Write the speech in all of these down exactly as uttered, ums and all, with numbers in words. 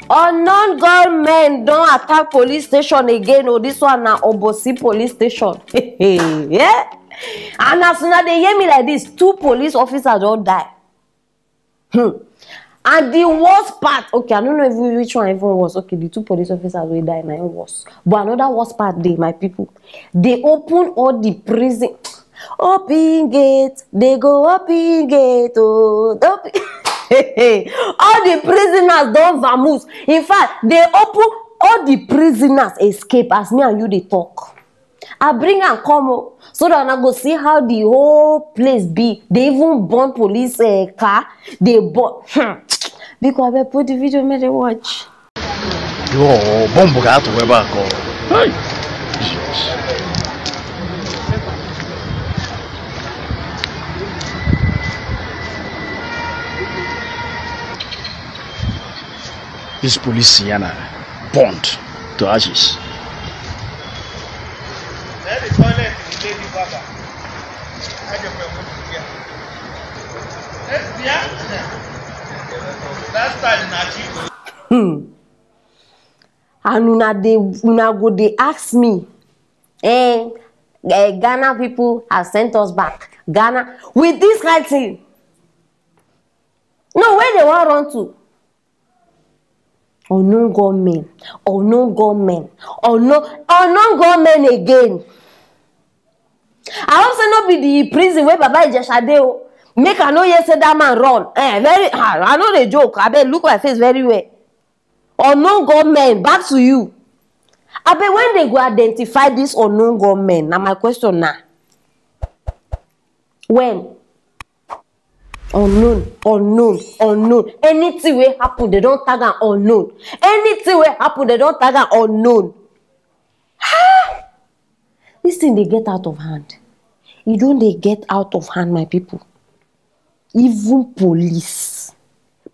Unknown gunmen don attack police station again o. This one na Obosi police station. Yeah. And as una dey hear me like this, two police officers don die. Hmm. And the worst part, okay, I don't know even which one even worse. Okay, the two police officers wey die na im worse. But another worst part dey, my people. They open all the prison. Open gate, they go open gate. Oh, open. All the prisoners don vamoose. In fact, they open, all the prisoners escape as me and you dey talk. I bring am come o, so that una go see how the whole place be. They even burn police uh, car. They burn. Hmm. Because I put the video, make they watch. Yo, bomb ga to we back. Hey, Jesus. This police yana burned to ashes. Hmm. And una dey, una go dey ask me, eh, eh, Ghana people have sent us back. Ghana with this kind thing. No, where they wan run to? Unknown gunmen, unknown gunmen, unknown unknown gunmen again. I hope say no be the prison wey Baba Ijesha dey o. Make I no hear say that man run. Eh, very, ah, I no dey joke. Abeg look my face very well. Unknown gunmen, back to you. Abeg, when they go identify this unknown gunmen? Na my question na. When? Unknown, unknown, unknown. Anything wey happen, they don tag am unknown. Anything wey happen, they don tag am unknown. Ha! This thing dey get out of hand. E don dey get out of hand, my people. Even police,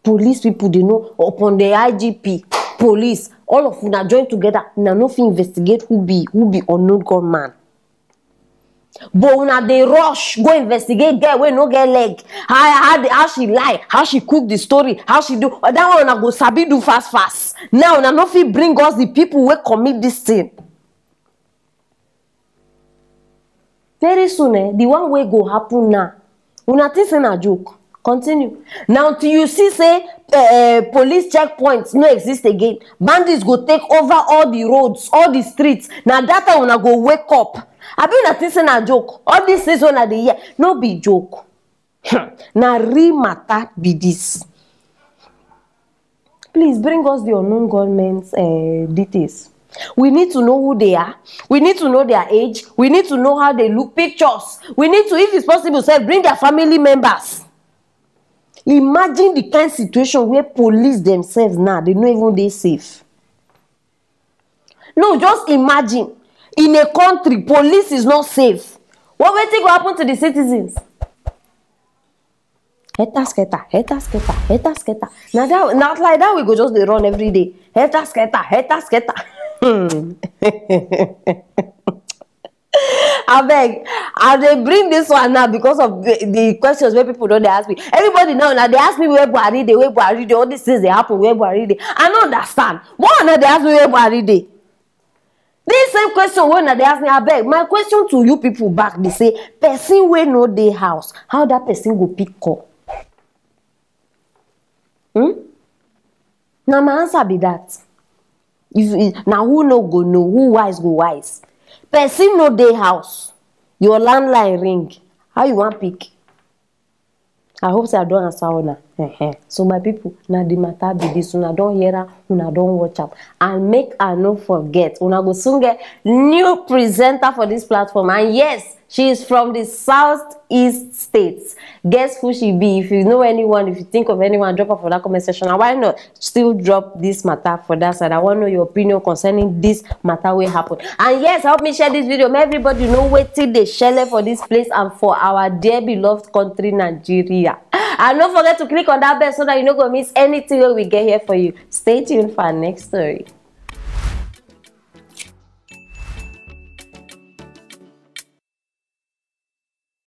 police people, they know upon the I G P, police, all of una join together. Una no fit investigate who be who be unknown gunman. But una dey rush go investigate girl wey no get leg. How how the, how she lie, how she cook the story, how she do that one. Una go sabi do fast fast. Now una no fit bring us the people wey commit this thing. Very soon, eh, the one wey go happen now, una think say na joke. Continue. Now till you see say uh, police checkpoints no exist again, bandits go take over all the roads, all the streets. Now that time una go wake up. Abi una think say na joke? All these things wey una dey hear no be joke. Hmm. Na real matter be this. Please bring us the unknown gunmen's uh, details. We need to know who they are. We need to know their age. We need to know how they look. Pictures. We need to, if it's possible, sef, bring their family members. Imagine the kind situation where police themselves now, they no even dey safe. No, just imagine, in a country, police is not safe. What wetin go happen to the citizens? Heta sketa, heta sketa, heta sketa. Na that, na like that we go just dey run every day. Heta sketa, heta sketa. Hmm. Abeg, I dey bring this one now because of the, the questions wey people don dey ask me. Everybody now, now they ask me where Buhari dey, where Buhari dey, all these things dey happen, where Buhari dey. I no understand. Why una dey ask me where Buhari dey? This same question wey una dey ask me, abeg, my question to you people back be say, person wey no dey house, how that person go pick call? Hmm? Na my answer be that. If, if na who no go know, who wise go wise. Person no dey house, your landline ring, how you wan pick? I hope say I don answer una. Ehen. So my people, na the matter be this. Una don hear am, una don watch am. And make I no forget, una go soon get new presenter for this platform. And yes, she is from the southeast states. Guess who she be? If you know anyone, if you think of anyone, drop her for that comment section. And why not still drop this matter for that side? I wan know your opinion concerning this matter wey happen. And yes, help me share this video. Make everybody know wetin dey shele for this place and for our dear beloved country, Nigeria. And don't forget to click on that bell so that you no go miss anything wey we get here for you. Stay tuned for our next story.